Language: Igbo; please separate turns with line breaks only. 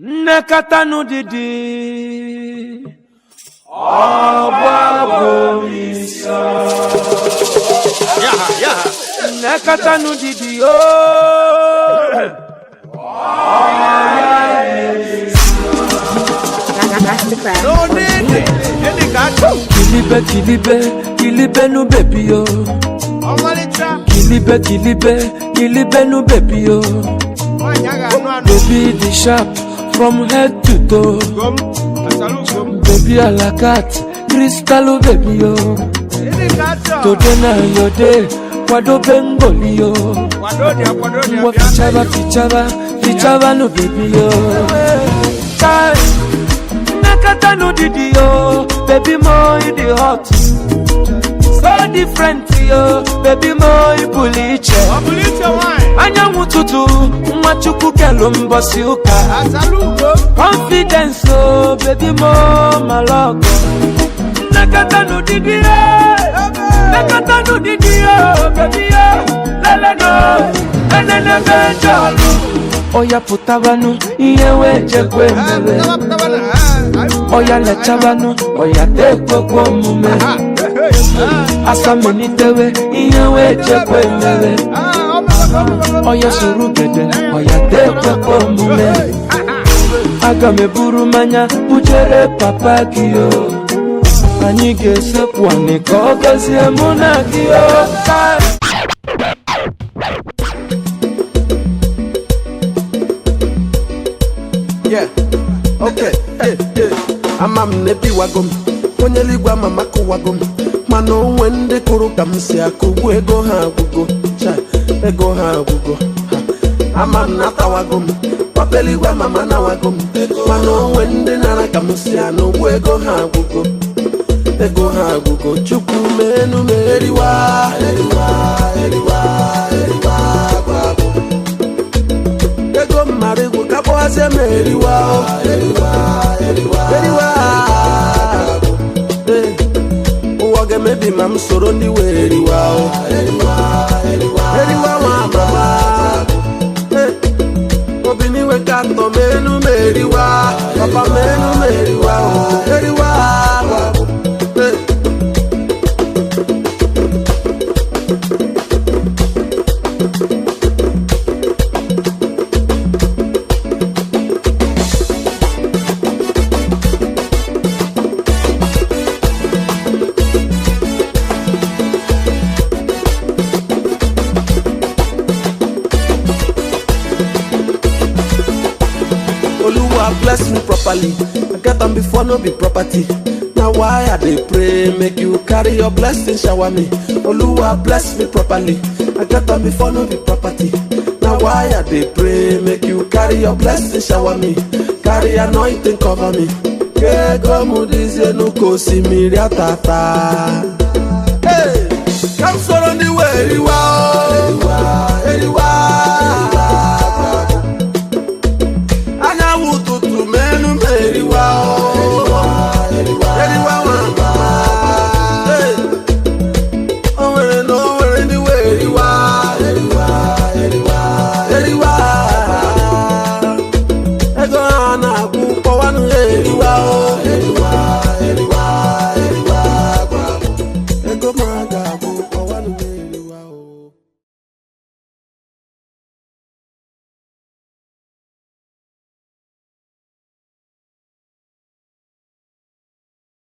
Nnekọta n'ụdịdị
Yaha, yaha.
Nnekọta n'ụdịdị ooo.
Masterclass.
N'ụdịdị, ịdị ka achọ.
Kilibe kilibe kilibe nu bebi yo.
Ọmalịcha.
Kilibe kilibe kilibe nu bebi yo.
Nwaanyị a ga-anụ anụ.
Baby dị sharp from head to toe.
Ugom, asara ugom.
Baby alakat crystal baby yo.
Ịdị ka achọ.
Today na your day, kwadobe ngoli yo.
Kwado dị, kwado dị,
Ngwa
bịa.
fichaba fichaba fichaba nu baby yo. Chai, nnekọta n'ụdịdị yo, baby mo you dey hot. So different yo, baby mo ị pụrụ iche.
Ọ bụrụ iche nwaanyị.
Anyanwụ tutu, nwa Chukwu kelu mbọsị ụka.
Asara ugom.
Confidence o, baby mo malọgọ. Nnekọta n'ụdịdị yo, nnekọta n'ụdịdị yo, baby yo, leleno, enenebe jọlụ. Ọya pụtabanụ, ihe wee jekwe
Eh,
mere.
pụtaba, pụtaba na, eh, anyị-
Ọya lechabanụ, ọya tekwekwe omume.
Ah, eh, eh,
Asamelitewe, ihe wee jekwe mere.
ah, ọ mewego, ọ mewego.
Ọya soro gede, ọya tekwekwe omume. Aga m eburu mmanya bujere papa gị o. Anyị ga-esekpu anị ka ọ gọzie mụ na gị o. Kai.
Yeah, okay, yeah. Ama m na-ebiwago m onye eluigwe ama m akụwago m mana onwe ndị kụrụ ka m si akụgbu ego ha agwụgo. Cha, ego ha agwụgo. Ha, ama m na atawago m papa eluigwe ama m anawago m mana onwe ndị nara ka m si anụgbu ego ha agwụgo. Ego ha agwụgo. Chukwu menu m eriwa eriwa eriwa eriwa agwụ. Ego mmadụ egwu ka kpọghazie m eriwa o, eriwa eriwa eriwa. Ee, ụwa ga-emebi ma m soro ndị wee eriwa o, eriwa eriwa eriwa nwa mama. Ee, obi n'iwe ka atọ m enu m eriwa papa m enu m eriwa o, eriwa. Ee. Oluwa bless me properly. I get am before no be property. Na why I dey pray make you carry your blessing shower me. Oluwa bless me properly. I get am before no be property. Na why I dey pray make you carry your blessing shower me. Carry anointing cover me. Kego mu dizie n'ụka osimiri atata. Hey! Ka m soro ndị wee riwa.